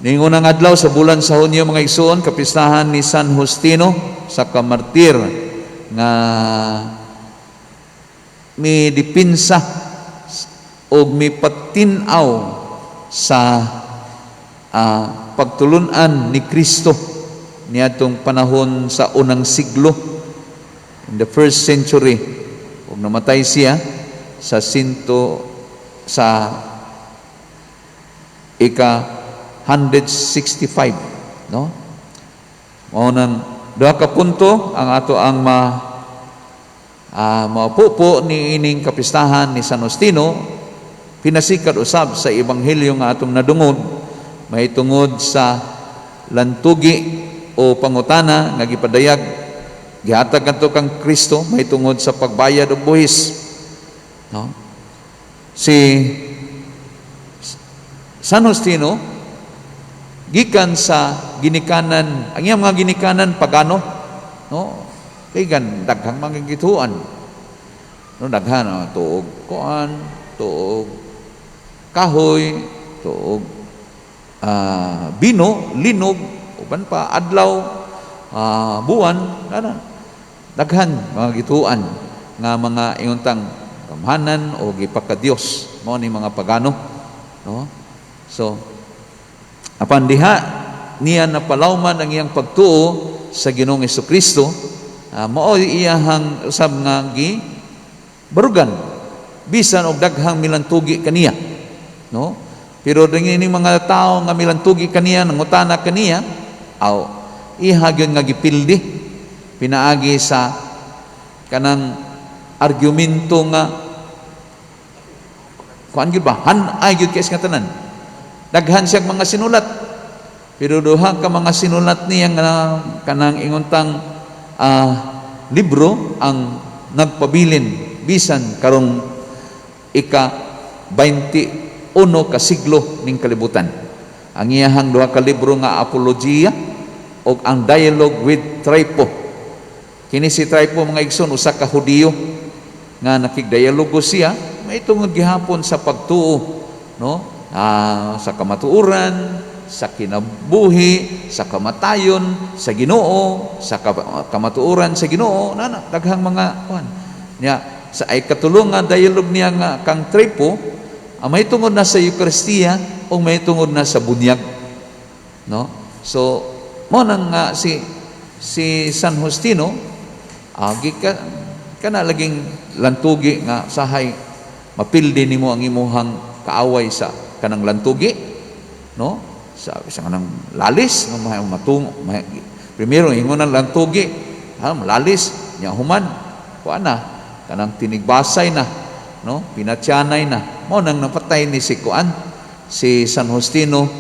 Ning unang adlaw sa bulan sa Hunyo, mga igsoon, kapistahan ni San Justino sa kamartir nga mi dipinsa og mipatin-aw sa pagtulunan ni Kristo niadtong panahon sa unang siglo, in the first century, ug namatay siya sa sinto sa ika 165, no? Mao nang duha ka punto ang ato ang mapupo ni ining kapistahan ni San Justino, pinasikat usab sa ebanghelyo nga atong nadungog mahitungod sa lantugi o pangutana nga gipadayag, gihatag kadto kang Kristo mahitungod sa pagbayad og buhis, no? Si San Justino, gikan sa ginikanan, ang iyang mga ginikanan pagano, no? Kay gan daghang mga gituan, no? Daghan, no? Tuog kuan, tuog kahoy, tuog bino, linog, uban pa adlaw, buwan, kana daghan mga gituan nga mga ingontang gamhanan o gipakadiyos. Mao ni mga pagano, no? So apan diha niya napalawman ang iyang pagtuo sa Ginoong Kristo, mao iyahang usab nga gi barugan bisan og daghang milantugi kaniya, no? Pero dingin mga tao nga milantugi kaniya, nangutana kaniya, aw iha gyud nga gipildi pinaagi sa kanang argumento nga kuan gyud ba, han-ay gyud kay nga tanan. Daghan siya mga sinulat, pero duha ka mga sinulat niya nga kanang ingontang libro ang nagpabilin bisan karong ika 21 ka siglo ning kalibutan: ang iyahang duha ka libro nga Apologia ug ang Dialogue with Trypho. Kini si Trypho, mga igsoon, usa ka Hudiyo nga nakigdialogo siya mahitungod gihapon sa pagtuo, no, sa kamatuoran, sa kinabuhi, sa kamatayon sa Ginoo, sa kamatuoran sa Ginoo, nana daghang mga kuan niya. Sa ay katulo nga dialogue niya nga kang Trypho ang mahitungod na sa Eucharistia o mahitungod na sa bunyag, no? So mo nang nga si si San Justino, gika kana laging lantugi nga sahay mapildi nimo ang imuhang kaaway sa kanang lantugi, no? Sa kanang lalis nga matung primero ingon ang lantugi, ha, lalis nya, human kuan na, kanang tinigbasay na, no? Pinatyanay na. Mo nang napatay ni si kuan, si San Justino,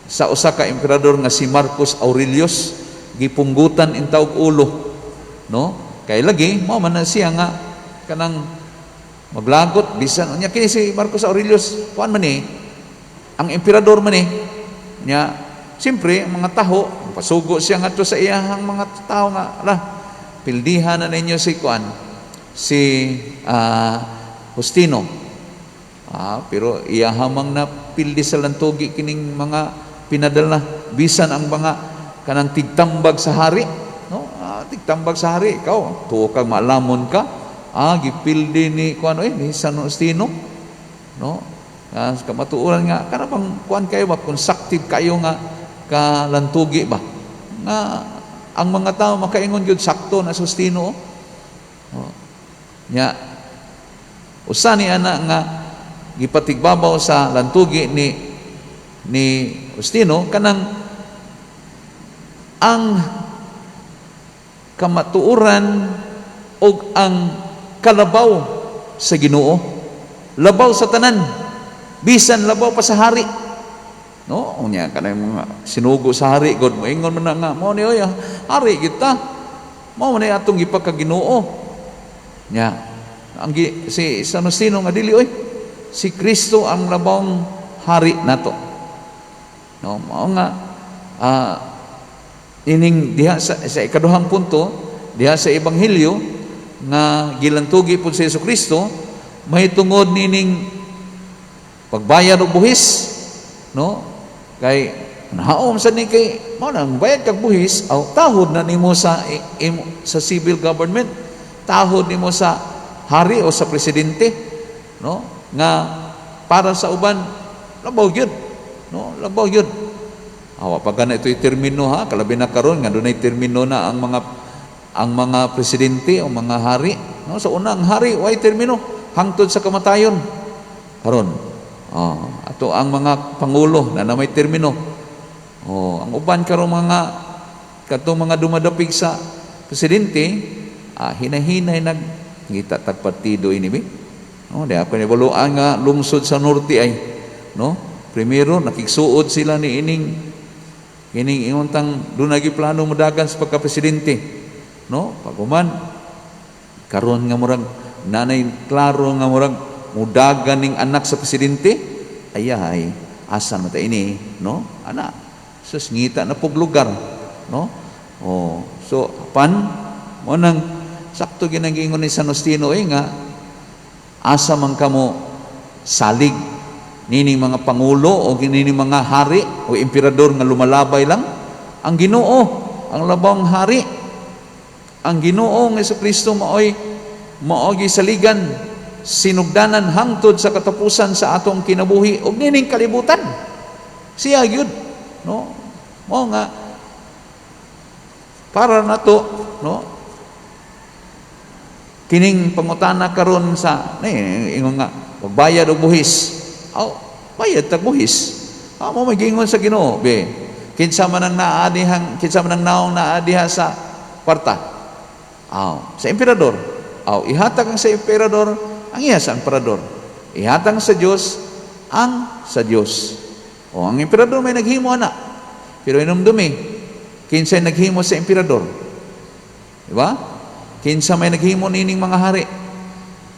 sa usa ka emperador nga si Marcus Aurelius. Gipunggutan intawg ulo, no? Kay lagi mao man na siya nga kanang maglagot bisan unya. Kini si Marcus Aurelius, kuan man ni, ang emperador man ni nya. Siyempre ang mga taho, pasugo siya ngadto sa iyahang mga tao nga, "Ala, pildihan na ninyo si kuan, si Justino." Pero iyahamang napildi sa lantugi kining mga pinadala, bisan ang mga kanang tigtambag sa hari, no? Tigtambag sa hari, ikaw tuo kang maalamon ka, gipildi ni kuan, eh, ni San Justino, no? Kamatuoran nga kana bang kuan kayo ba, constructive kayo nga kalantugi ba, nga ang mga tao makaingon gyud, "Sakto na Justino, oh." Nya usa ni ana nga gipatigbabaw sa lantugi ni Justino, kanang ang kamatuoran og ang kalabaw sa Ginoo labaw sa tanan, bisan labaw pa sa hari, no? Unya kanang mga sinugo sa hari god, moingon man na nga mao ni, "Oy, hari kita, mao man atong gipakaginoo." Nya ang si San Justino nga, "Dili oy, si Kristo ang labawng hari nato," no? Mao nga ining diha sa ikaduhang punto diha sa ebanghelyo nga gilantugi pud si Hesus Kristo mahitungod nining pagbayad og buhis, no? Kay Nahaom sa ni kay mao nang bayad kag buhis, aw tahod na nimo sa sa civil government, tahod nimo sa hari o sa presidente, no? Nga para sa uban labaw gyud, no? Labaw gyud. Awa pa gana ito'y termino ha, kalabi na karon nga dunay termino na ang mga presidente o mga hari, no? Sa una, ang hari way termino hangtod sa kamatayon. Karon, oh, ato ang mga pangulo na may termino. Oh, ang uban karon, mga katong mga dumadapig sa presidente, hinahinay nag ngita tag partido ini bi. No, di ako nibaluan nga lungsod sa norte ay, no? Primero nakigsuod sila ni ining kining ingon tang dunay plano modagan sa pagka-presidente, no? Pag-uman karon nga murag nanay klaro nga murag mudagan ning anak sa presidente, ayahay, asa man ta ini, no? Ana sus, ngita na pug lugar, no? Oh, so pan mo nang sakto ginang giingon ni San Justino eh, nga asa man kamo salig nining mga pangulo o nining mga hari o emperador nga lumalabay lang? Ang Ginoo ang labang hari. Ang Ginoo nga Kristo maoy mao saligan, sinugdanan hangtod sa katapusan sa atong kinabuhi ug nining kalibutan. Siya gyud, no? Mao nga para nato, no, kining pangutana karon sa ni ingon nga magbayad og buhis, aw bayad tag buhis. Ah, mo may giingon sa Ginoo be, kinsa man ang naa dihang, kinsa man ang naong naa diha sa kwarta? Aw, sa emperador. Aw, ihatag ang sa emperador ang iya sa emperador, ihatag sa Dios ang sa Dios. O ang emperador may naghimo ana, pero inumdumi, kinsay naghimo sa emperador? Di ba? Kinsa may naghimo nining mga hari?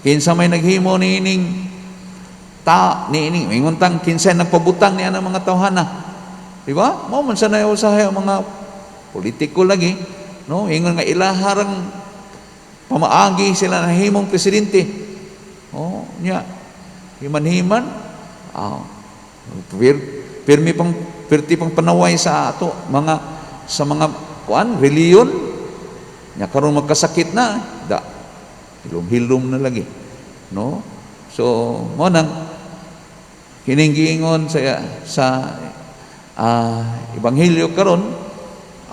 Kinsa may naghimo nining ta niining ingon tang kinsay nagpabutang niya ng mga tawhana? Di ba? Mao man sa usahay ang mga politiko lagi, no? Ingon nga ilaharang pamaagi sila nahimong presidente. Oh, nya himan-himan, ah, pirmi pang pirti pang panaway sa ato mga sa mga kuan reliyon. Nya karon magkasakit na da, hilom-hilom na lagi, no? So mo nang kining giingon sa ebanghelyo karon,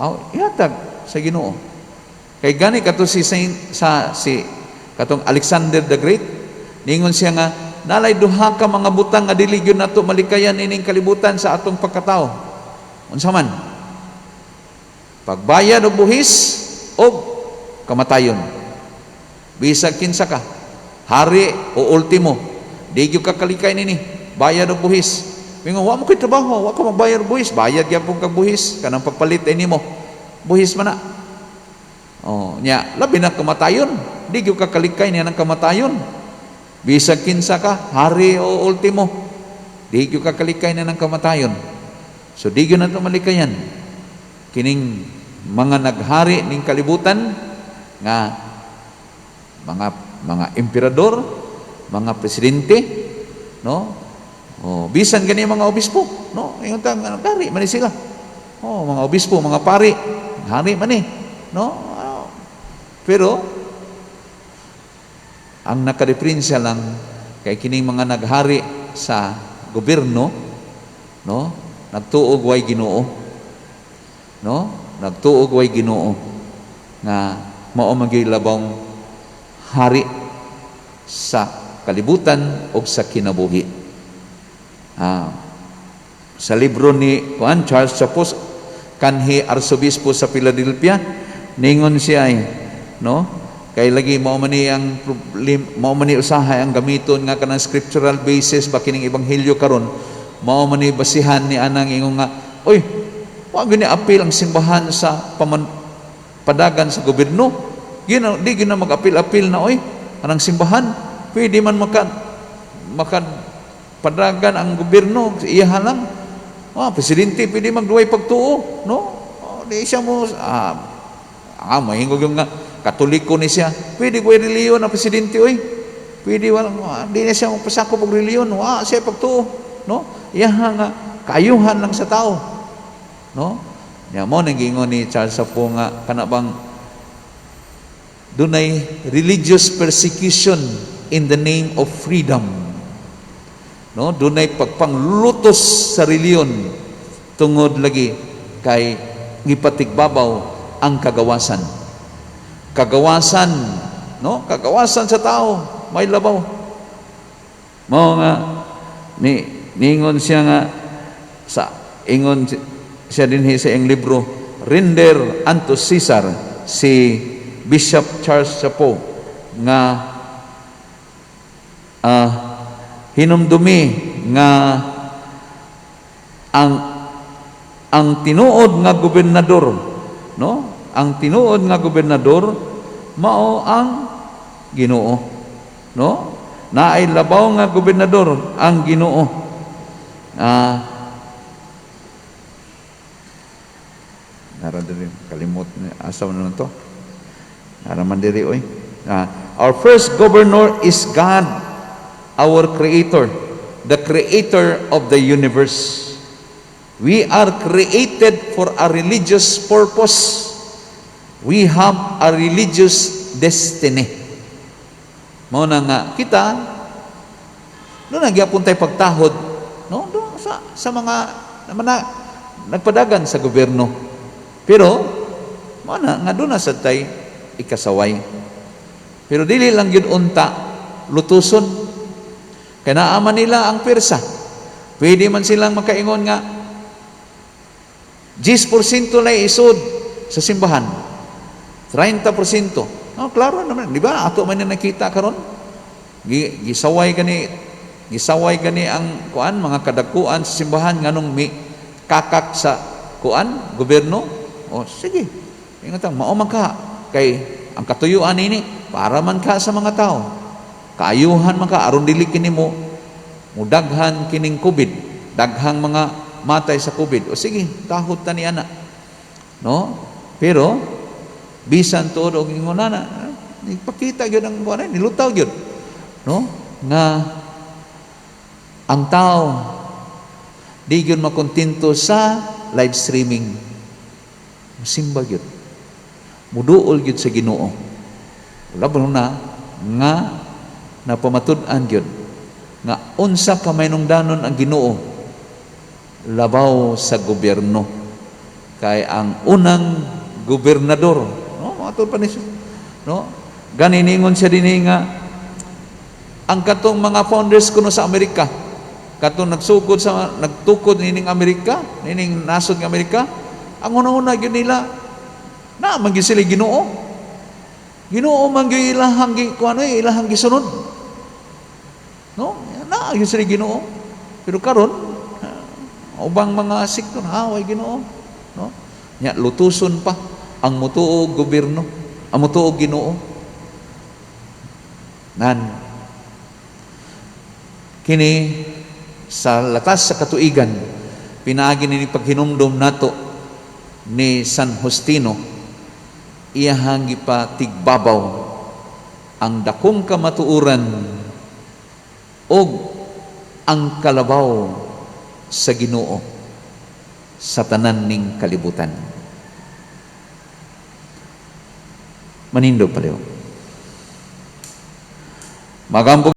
aw ihatag sa Ginoo. Kay gani kato si Saint, sa si katong Alexander the Great, ningon siya nga nalay duha ka mga butang nga dili gyud nato malikayan ining kalibutan sa atong pagkatao. Unsa man? Pagbayad og buhis og kamatayon. Bisag kinsa ka, hari o ultimo, di gyud ka kalikay nini, bayad og buhis. Mingon, "Wa mo kay trabaho, wa ka magbayad og buhis." Bayad gyapon kag buhis kanang pagpalit ini mo. Buhis man na. Oh, nya, labi na kamatayon. Di gyud ka kalikay niya ng kamatayon. Bisag kinsa ka, hari o ultimo, di gyud ka kalikay na ng kamatayon. So di gyud nato malikayan kining mga naghari ning kalibutan nga mga emperador, mga presidente, no? Oh, bisan gani mga obispo, no? Ingon ta nga hari man ni sila. Oh, mga obispo, mga pari, hari man ni, no? Ah, pero ang nakadiferensya lang kay kining mga naghari sa gobyerno, no? Nagtuog way Ginoo. No? Nagtuog way Ginoo nga mao man gyud labong hari sa kalibutan o sa kinabuhi. Ah, sa libro ni Juan Charles Chapus, kanhi arsobispo sa Philadelphia, ningon siya ay, no? Kay lagi mao man ni ang problem, mao man ni usahay ang gamiton nga kanang scriptural basis ba kining ebanghelyo karon, mao man ni basihan ni anang ingon nga, "Oy, wa gyud ni apil ang simbahan sa paman padagan sa gobyerno. Gina, di gyud na mag-apil-apil na oy anang simbahan. Pwede man maka padagan ang gobyerno, iya lang. Ah, presidente pwede magduay pagtuo, no? Oh, di siya mo mahingog yung nga Katoliko ni siya. Pwede ko reliyon ang presidente oy. Pwede walang di na siya magpasakop og reliyon, wa siya pagtuo, no?" Iya nga kaayuhan lang sa tao. No? Nya mo nang giingon ni Charles Chaput nga kana bang dunay religious persecution in the name of freedom. No, dunay pagpanglutos sa reliyon tungod lagi kay gipatigbabaw ang kagawasan. Kagawasan, no? Kagawasan sa tao, may labaw. Mao nga ni ningon siya nga sa ingon siya dinhi sa iyang libro "Render unto Caesar", si Bishop Charles Chaput nga hinumdumi nga ang tinuod nga gobernador, no, ang tinuod nga gobernador mao ang Ginoo, no? Naay labaw nga gobernador, ang Ginoo. Nara diri, kalimot ni, asa man naman to, nara man diri oy. Our first governor is God, our creator, the creator of the universe. We are created for a religious purpose. We have a religious destiny. Mao na nga kita doon na gyapon tay pagtahod, no, do sa mga naman na nagpadagan sa gobyerno. Pero mao na nga doon na sad tay ikasaway. Pero dili lang gyud unta lutuson. Kay naa man nila ang pwersa. Pwede man silang makaingon nga 10% na isod sa simbahan. 30%. Oh, klaro naman, di ba? Ato man na nakita karon. Gisaway gani ang kuan, mga kadakuan sa simbahan, nganong mi kakak sa kuan, gobyerno. Oh, sige. Ingat ang mao man ka kay ang katuyuan nini para man ka sa mga tao. Kaayuhan man ka aron dili kini mo mudaghan kining COVID, daghang mga matay sa COVID. O sige, tahod ta ni ana. No? Pero bisan tuod og ingon ana, ipakita gyud ang kuan, nilutaw gyud. No? Nga ang tao di gyud makontento sa live streaming. Musimba gyud. Muduol gyud sa Ginoo. Wala na nga napamatud-an gyud nga unsa ka mahinungdanon ang Ginoo labaw sa gobyerno, kay ang unang gobernador, no, mga pa ni, no, gani ningon siya dinhi nga ang katong mga founders kuno sa Amerika, katong nagsugod sa nagtukod nining Amerika, nining nasod ng Amerika, ang una-una gyud nila na man gyud sila Ginoo. Ginoo man gyud ilahang gi kuano, ilahang gisunod, no? Na gyud sila Ginoo. Pero karon ubang mga sektor haway Ginoo, no? Nya lutuson pa ang mutuo gobyerno, ang mutuo Ginoo. Nan kini sa latas sa katuigan, pinaagi ni paghinumdom nato ni San Justino, iyahang gipatigbabaw ang dakong kamatuoran og ang kalabaw sa Ginoo sa tanan ning kalibutan. Manindog palihog. Magampo.